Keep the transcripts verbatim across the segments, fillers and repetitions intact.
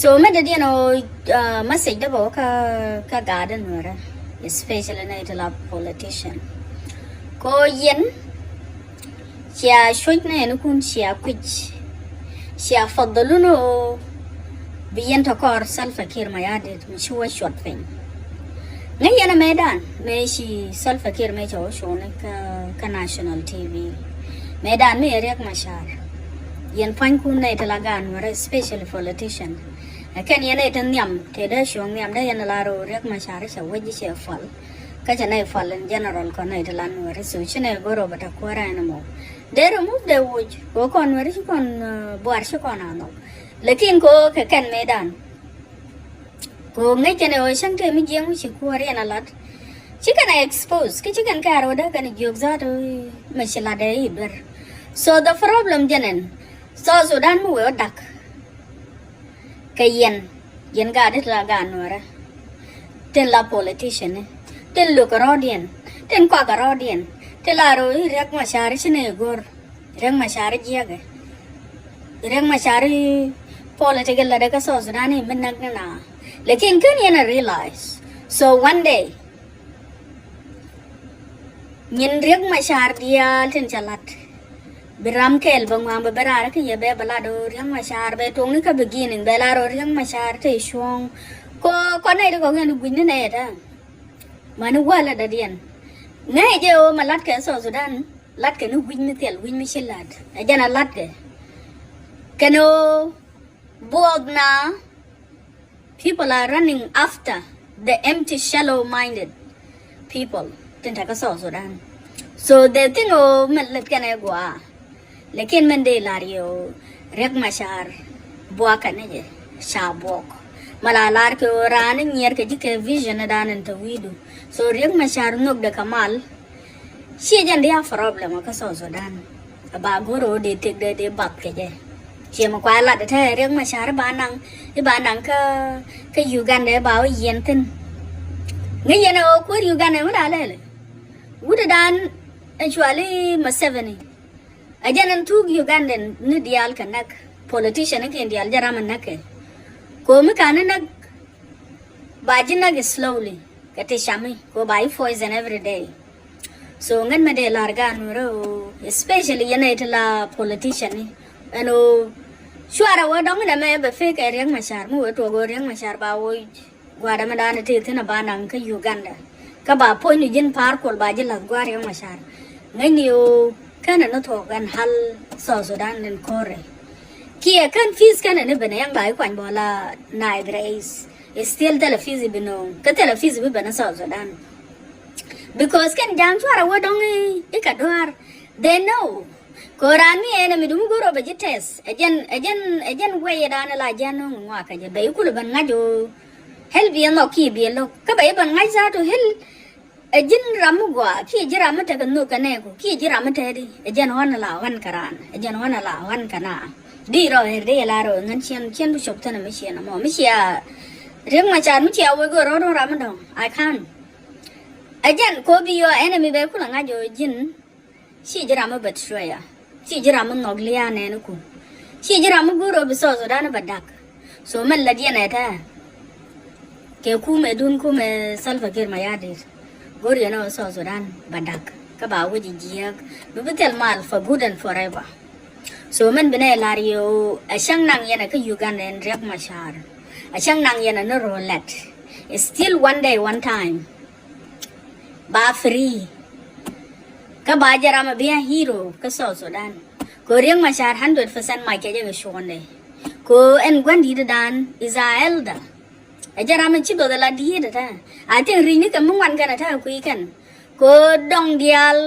So mɛ dee diɛn ɔ message dee bä wä kä kä gaat in wärä, especially nɛ ti la politician. Ko yɛn cia cuc nɛ ni kun cia kuic cia fadhalu ni ɔ bi yɛn tɔ kɔr Salva Kiir Mayardit mi ci wä cuɔt piny. Ŋäc yɛn a mëëdan mëë ci Salva Kiir mëë cɛ wä cuɔni kä kä national T V. Mëëdan mi ɛ Riek Machar. Yɛn puanykun nɛ ti la gaat in wärä, especially politician. Ɛ kɛn yɛn ɛ ti nhiam tëë dee cuɔ̱ŋ nhiam dee yɛn lar ɣöö Riek Machar cɛ wec cɛ fual. Kä cɛ nɛy fual in general kɔn nɛy ti lan weri, so ci nɛy go̱r ɣöö bɛ tɛ kuäärä ɛn ɛmɔ. Dee remove dee woc kɛ kɔn weri ci kɔn buar ci kɔn a nhɔk. Lakin kɛ kɛ kɛn mëëdan kɛ ŋäc kɛn ɛ ɣöö cäŋ tëë mi jiɛŋ wi̱ci kuäär yɛn a lat. Ci kɛn a expose kä ci kɛn kɛɛr ɣöö dee kɛn jiök that mɛ ci lat ɛ i̱ duer. So the problem jɛn ɛn South Sudan mi wee wä dak. Kɛ yɛn yɛn gaat ti la gaat nuɔrä. Tin la politician ni tin luk kɛ rɔɔdiɛn, tin kuak kɛ rɔɔdiɛn, tin la rɔ i̱ Riek Machar ci ni go̱r. Riek Machar jiɛkɛ. Riek Machar i̱ political la dee kä South Sudan i̱ mi näk ni na. Lakin ken yɛn a realize. So one day nyin Riek Machar diaal tin ca lat. Bi ram kɛl bä ŋuaŋ bɛ bɛ raar kä yɛ bɛ bɛ lat ɣöö Riek Machar bɛ tuɔŋni kä beginning bɛ lat ɣöö Riek Machar te cuɔ̱ɔ̱ŋ. Kɔ kɔ nɛy ti kɔk yɛn ti gui̱cni nɛy ɛ tääŋ. Mani wäl ɛ dɔ̱diɛn ŋäc jɛ ɣöö mɛ lat kɛ South Sudan. Lat kɛ ni wi̱c mi thil wi̱c mi ci lat ɛ jɛn a lat kɛ kɛn ɣöö buɔth na. People are running after the empty, shallow-minded people tin te kä South Sudan. So they think ɣöö mɛn lät kɛn ɛ gua̱a̱. Lakin mɛn dee lar yɛ ɣöö Riek Machar buakä ni jɛ ca buɔk. Mɛ la lar kɛ ɣöö raan ni nyiɛr kɛ ji̱ kɛ vision dan in te wi̱i̱du. So Riek Machar nhök dee kɛ mal. Ciɛ jɛn diaal problem kä South Sudan. A ba go̱r ɣöö dee tëk dee dee bath kɛ jɛ. Ciɛ mi kuay lat ɛ te Riek Machar i̱ ba naŋ i̱ ba naŋ kä kä Uganda i̱ ba wä yiɛn thi̱n. Ŋäc yɛn ɛ ɣöö kuäär Uganda mi da lɛl. Wut ɛ dan ɛ cuali Museveni. Ɛ jɛn ɛn thuk Uganda ni diaal kɛ näk. Politician ni kiɛn diaal jɛ ram ɛ näk kɛ. Komi kan ni näk ba ji̱ näk slowly. Kɛ ti cami kɛ ba ji̱ poison every day. So ŋän mɛ dee lar gan wärä ɣöö especially yɛn ɛ ti la politician ni. Ɛn ɣöö cuarɛ wä dɔ̱ŋ inɛ mɛ bɛ fek ɛ Riek Machar mi wee tuɔk ɣöö Riek Machar ba woc gua̱a̱dɛ mɛ da̱a̱n ti thi̱n ɛ ba naŋ kä Uganda. Kä ba puɔ̱ny ni ji̱n pa̱a̱r kuɔl ba ji̱ la̱th gua̱a̱r Riek Machar. Ŋäcni ɣöö känɛ ni thuɔ̱k ɛn ɣal South Sudan in ko̱rɛ. Kiɛ kän peace känɛ ni ben ɛ yaŋ ba ji̱ kuany bä la naib rais. Still thilɛ peace bi no̱o̱ŋ kä thilɛ peace bi ben ɛ South Sudan. Because kɛn ja̱a̱ŋ cuarɛ wä dɔ̱ŋ i̱ kɛ dua̱a̱r. They know. Kɛ ɣöö raan mi enemy du mi go̱r ɔ bɛ ji̱ test ɛ jɛn ɛ jɛn ɛ jɛn wɛy ɛ da̱a̱n ɛ la ji̱ a no̱o̱ŋ ŋuakä jɛ bɛ ji̱ kulɛ ben ŋa̱c ɣöö. Hel bi ɛ nhɔk kiɛ bi ɛ lo̱k kä bɛ ji̱ ben ŋa̱c za̱a̱t ɣöö hel. Ɛ ji̱n ram mi gɔaa kiɛ ji̱ ram mi tekɛ nhök kɛ nɛɛku kiɛ ji̱ ram mi tɛɛdi ɛ jɛn ɣɔ̱n ɛ la ɣɔ̱n kɛ raan ɛ jɛn ɣɔ̱n ɛ la ɣɔ̱n kɛ na. Di rɔ ɣer di ɛ la rɔ ɛ ŋän ciɛn ciɛn bi cop thin ɛ mi ciɛn ɛmɔ mi cia. Riek Machar mi cia wek ɣöö rɔ̱ rɔ̱ ram mi dɔ̱ŋ. I can't. Ɛ jɛn ko bi your enemy bɛ kulɛ ŋa̱c ɣöö ji̱n. Ci ji̱ ram mi betray a ci ji̱ ram mi nhɔk lia̱a̱ nɛɛni ku. Ci ji̱ ram mi go̱r ɔ bi South Sudan bɛ dak. So mɛn lät yɛn ɛ tɛ kɛ kumɛ dun kumɛ Salva Kiir Mayardit. Go̱r yɛn ɔ South Sudan bɛ dak kä ba wec jiääk mi bi thil mal for good and forever. So mɛn bi nɛ lar yɛ ɣöö ɛ cäŋ naŋ yɛn ɛ kä Uganda ɛn Riek Machar. Ɛ cäŋ naŋ yɛn ɛ ni ro̱o̱ lɛt. Still one day one time. Ba free. Kä ba jɛ ram a bi a hero kä South Sudan. Kɛ ɣöö Riek Machar hundred percent mac kɛ jɛ kɛ cuɔ̱ɔ̱ndɛ. Kɛ ɣöö ɛn gua̱n di̱t dan is a elder. Ɛ jɛ ram a ci doth ala di̱i̱t ɛ tɛ. I think ri̱c ni kɛ mi ŋuan kɛn ɛ tɛ kui̱ kɛn. Kɛ ɣöö dɔŋ diaal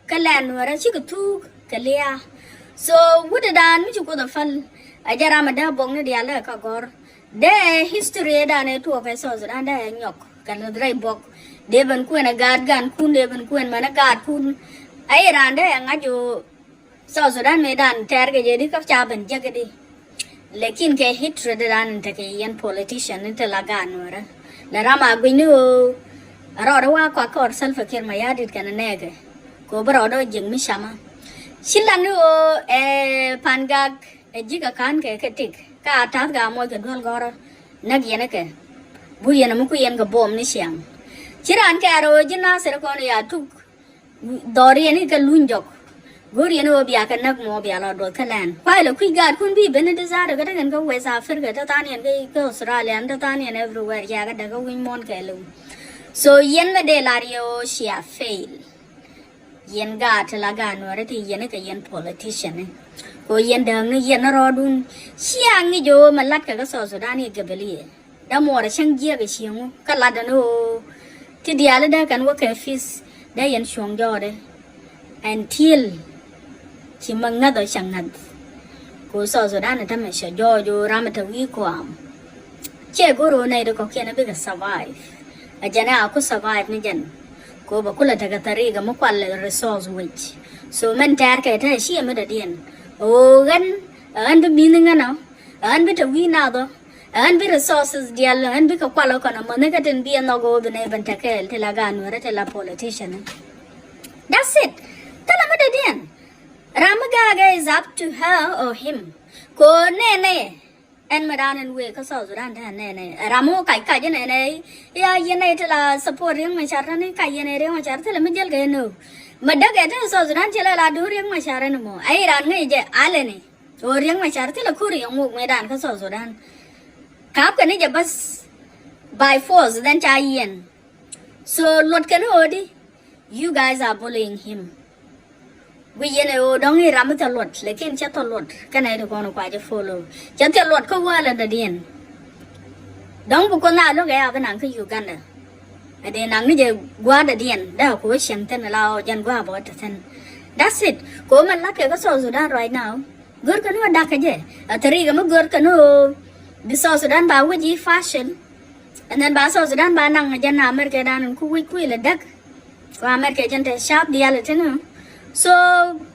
kä lɛn nuɛrä cikɛ thuk kɛ lia̱a̱. So wut ɛ dan mi ci Kuoth ɛ päl. Ɛ jɛ ram a dee buɔk ni diaal dee kä gɔ̱r. Dee history dan ɛ tuɔɔk kɛ South Sudan dee ɛ nyɔk kɛ läth rɛy buɔk. Dee ben kuɛn ɛ gaat gankun dee ben kuɛn mɛn ɛ gaatkun. Ɛ iran dee ɛ ŋa̱c ɣöö South Sudan mëë dan tɛɛr kɛ jɛ di kä ca ben jek di. Lakin kɛ hatred dan in tekɛ yɛn politician in te la gaat nuɛrä. Lɛ ram a gui̱ny ni ɣöö a rɔɔdɛ wa kɔak kɔɔr Salva Kiir Mayardit kɛn ɛ nɛɛkɛ. Kɛ ɣöö bä rɔɔdɛ jiɛk mi camä. Ci lat ni ɣöö ɛ pan gak ɛ ji̱ kɛ ka̱n kɛ kɛ tik. Ka ta̱th ka muɔc kɛ duel gɔrä. Näk yɛn kɛ. Bur yɛn mi ku yɛn kɛ buɔm ni ciaŋ. Ci raan kɛ a rɛw ji̱ Nasir kɔn ya tuk. Dhɔr yɛn i̱ kɛ luny jɔk. Go̱r yɛn i̱ ɣöö bia kɛ näk mɔ bia lɔ duɔth kä lɛn. Kuay lɛ kui̱ gaatkun bi ben i̱ di zaat kä tekɛn kä West Africa, te than yɛn kä, kä Australia, te than yɛn everywhere, yɛ kɛ däk kä wi̱ny muɔ̱n kɛ liw. So yɛn mɛ dee lar yɛ ɣöö cia fail. Yɛn gaat ti la gaat nuɔ̱ɔ̱rä ti yɛn i̱ kɛ yɛn politician i̱. Kɛ ɣöö yɛn dääk ni yɛn rɔɔdun. Cia ŋi̱c ɣöö mɛ la̱t kɛ kä South Sudan i̱ gabaliya. Dee muɔɔr cäŋ jiɛk ɛ cieŋ wu kä lat dɛn ɣöö ti diaal dee kɛn wä kɛ fis dee yɛn cuɔ̱ŋ jɔɔdɛ. Ɛn tiel ci ma ŋäth ɔ cɛ ŋäth. Kɛ ɣöö South Sudan ɛ tämɛ cɛ jɔɔc ɣöö ram ɛ te wi̱i̱ kɔam. Ciɛ go̱r ɣöö nɛy ti kɔ̱kiɛn ɛ bikɛ survive. Ɛ jɛn ɛ a ku survive ni jɛn. Kɛ ɣöö bɛ kulɛ tekɛ thariga mi kual resource wec. So mɛn tɛɛr kɛ te ciɛ mi dɔ̱diɛn. Ɣöö ɣän ɛ ɣän bi mi̱th ni ŋän ɔ. Ɛ ɣän bi te wi̱i̱ nath ɔ. Ɛ ɣän bi resources diaal, ɛ ɣän bi kɛ kual ɔ kɔn ɔ mäni kä tin bi ɛ nhɔk ɣöö bi nɛy ben te kɛɛl ti la gaat nuɛrä ti la politician. That's it. Thilɛ mi dɔ̱diɛn. Ram mi ga̱a̱kɛ is up to her or him. Kɛ ɣöö nɛnɛ ɛn mi daan ɛn wëë kä South Sudan te nɛnɛ. Ram mi wä kac kac ɛn nɛnɛ. Ya yɛn nɛy ti la support Riek Machar tani kac yɛn ɛ Riek Machar thilɛ mi jälkɛ ɛn ɣöö. Ma däkɛ te South Sudan ci la la duun Riek Machar ɛn mɔ. Ɛ i̱ raan ŋäc jɛ alɛni. Ɣöö Riek Machar thilɛ kuri yɛ ŋuk mëëdan kä South Sudan. Ka̱p kɛ ni jɛ bäth by force then ca yiɛn. So luɔt kɛn ɣöö di, you guys are bullying him. Guic yɛn ɛ ɣöö dɔ̱ŋ i̱ ram mi thil luɔt, lakin cɛ thil luɔt kɛnɛ ti kɔn kua jɛ follow. Cɛ thil luɔt kä wäl ɛn dɔ̱diɛn. Dɔ̱ŋ bi kuoth na lo̱k ɛ a bi naŋ kä Uganda. Ɛ dee naŋ ni jɛ gua̱a̱r dɔ̱diɛn dee a kuoth cieŋ thi̱n la ɔ jɛn gua̱a̱r bä te thi̱n. That's it. Kɛ ɣöö mɛn la̱t kɛ kä South Sudan right now. Gör kɛ ni wä da̱k kɛ jɛ. A thɛri kɛ mi gör kɛ ni wä bi South Sudan ba wi̱c i̱ fashil. And then ba South Sudan ba naŋ jɛ na America dan ku wi̱c kui̱ lɛ däk. Ku America jɛn te sharp diaal ti ni. So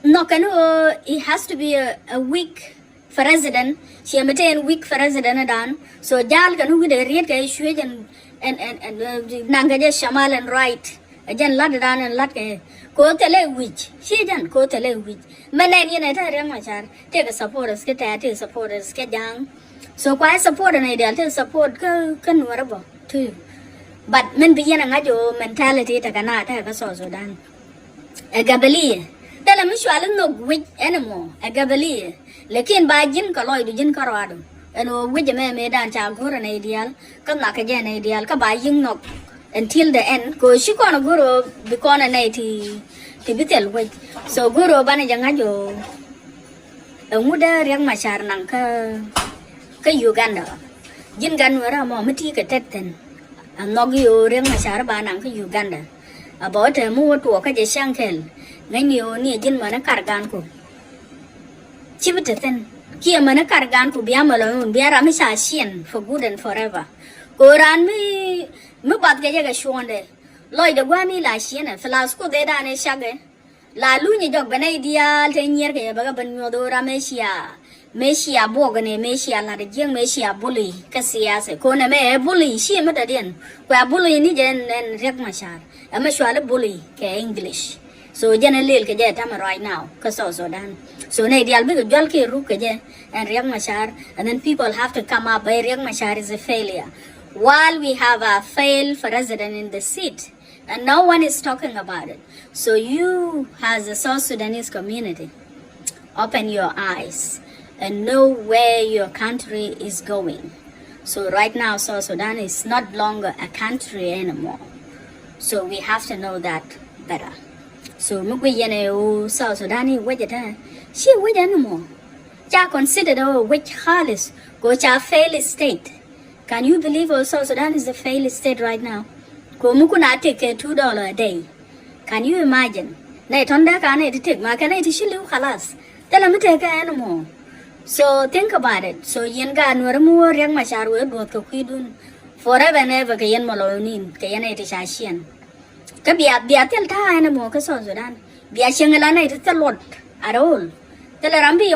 nhɔk kɛ ni wä it has to be a, a weak president. Ciɛ mi te en weak president dan. So jal kɛ ni wi̱c dee riet kɛ cuec ɛn ɛn ɛn ɛn naŋ kɛ jɛ shamal and right. Ɛ jɛn la̱t dan ɛn la̱t kɛ kɛ ɣöö thilɛ wi̱c ci jɛn kɛ ɣöö thilɛ wi̱c. Mɛ nɛn yɛn ɛ te Riek Machar tëëkɛ supporters kɛ tɛ̈ tëëkɛ supporters kɛ ja̱a̱ŋ. So kua ɛ support ɛn ɛ diaal tëëkɛ support kä kä nuɔrä bä too. But min bi yɛn ɛ ŋa̱c ɣöö mentality tekɛ na tekɛ kä South Sudan. Ɛ gabaliya thilɛ mi cuali nhök wi̱c ɛn ɛmɔ ɛ gabaliya. Lakin ba ji̱n kɛ lɔcdu ji̱n kärɔadu ɛn ɣöö wi̱c ɛmɛ mëëdan ca go̱r ɛn ɛ diaal kä nhɔakɛ jɛ ɛn ɛ diaal kä ba yi̱k nhɔk. Until the end kɛ ɣöö ci kɔn ɛ go̱r ɣöö bi kɔn ɛ nɛy ti ti bi thil wec. So go̱r ɣöö banɛ jɛ ŋa̱c ɣöö ɛŋu dee Riek Machar naŋ kä kä Uganda. Ji̱n gat nuɛrä mɔ mi ti kɛ tet thi̱n. A nhɔk i̱ ɣöö Riek Machar ba naŋ kä Uganda. A bä wä te mi wä tuɔɔk kä jɛ cäŋ kɛl ŋäcni ɣöö ni ɛ ji̱n mäni kar ganku. Ci bi te thi̱n kiɛ mäni kar ganku bia mɛ lɔ ɣöö bia ram mi ca ciɛn for good and forever. Kɛ ɣöö raan mi mi bath kɛ jɛ kɛ cuɔ̱ɔ̱ŋdɛ. Lɔcdɛ gua̱a̱mi la ciɛnɛ plus kuoth ëëdan ëë cakɛ. La lunyɛ jɔk bɛ nɛy diaal te nyier kɛ jɛ bɛ kɛ ben nyuɔth ɣöö ram mëë cia mëë cia buɔk ni mëë cia la̱t jiäk mëë cia bully kä siasa. Kɔn ɛmɛ ɛ bully ci ɛmɛ dɔ̱diɛn. Kuɛ bully ni jɛ ɛn Riek Machar ɛmɛ cuali bully kɛ English. So jɛn ɛ lël kɛ jɛ tamɛ right now kä South Sudan. So nɛy diaal bikɛ jual kɛ ruk kɛ jɛ ɛn Riek Machar and then people have to come up bɛ Riek Machar is a failure. While we have a failed president in the seat, and no one is talking about it. So you, as a South Sudanese community, open your eyes and know where your country is going. So right now, South Sudan is not longer a country anymore. So we have to know that better. So mi gui yɛn ɛ ɣöö South Sudan i̱ wec ɛ tɛn ci wec anymore. Ca consider ɛ ɣöö wec halis kɛ ɣöö ca fail state. Can you believe ɣöö South Sudan is a failed state right now? Kɛ ɣöö mi kun a tek kɛ two dollar a day. Can you imagine? Nɛy tɔ̱n dee ka nɛy ti tek ma kɛ nɛy ti ci li̱w khalas. Thilɛ mi tek kɛ anymore. So think about it. So yɛn gaat nuɛrä mi wä Riek Machar wee duɔth kɛ kui̱dun. Forever and ever kɛ yɛn mɔlɔyɔnin kɛ yɛn nɛy ti ca ciɛn. Kä bia bia thil ta̱a̱ ɛn ɛmɔ kä South Sudan. Bia cieŋ ila nɛy ti thil luɔt at all. Thilɛ ram bi